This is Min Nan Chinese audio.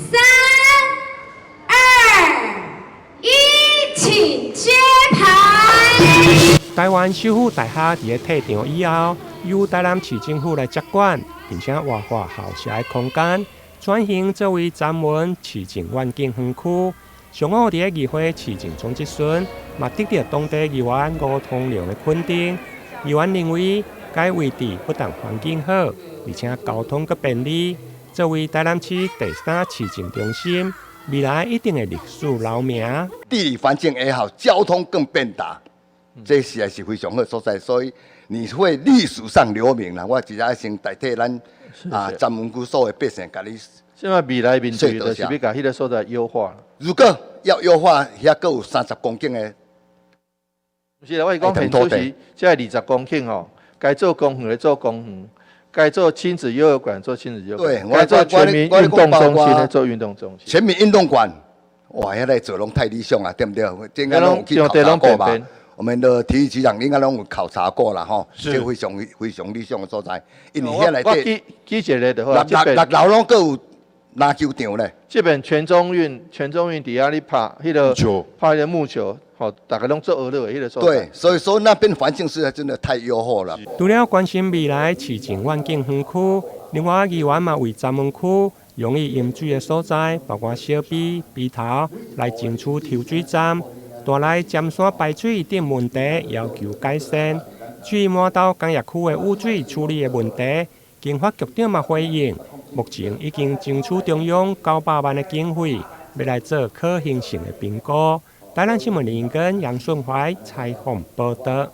三、二、一，請揭牌。臺灣首府大學佇咧退場以後，由臺南市政府來接管，並且活化校舍的空間，轉型作為三文市政願景園區。上午佇咧議會市政總質詢，嘛得著當地議員吳通良的肯定。議員認為，該位置不但環境好，而且交通閣便利，作為臺南市第三市政中心，未來一定會歷史留名。地理環境也好，交通更便達，這實在是非常好所在，所以你會歷史上留名啦。我直接先代替咱啊三文區所有百姓，共你。現在未來面對就是欲共彼个所在優化。如果要優化，遐閣有30公頃的。毋是啦，我是講現主是這20公頃吼，該做公園的做公園，該做親子遊樂館做親子遊樂館，該做全民運動中心的做運動中心。全民運動館，哇，遐個做攏太理想啊，對毋對？應該攏有去考察過吧？我們的體育局長應該攏有考察過啦，吼，這非常非常理想的所在。因為遐內底，我舉一個就好。六六樓攏閣有籃球場咧。這邊全中運，全中運佇遐咧拍彼个拍彼个木球，吼，逐家攏做娛樂的彼个所在。對，所以說那邊環境實在真的太優厚了。除了關心未來市政願景園區，另外議員嘛為三文區容易飲水的所在，包括小埤、埤頭來爭取抽水站，大內尖山排水等問題要求改善。至於滿島工業區的污水處理的問題，經發局長嘛回應，目前已經爭取中央900萬的經費，欲來做可行性的評估。台南新聞林根楊順懷採訪報道。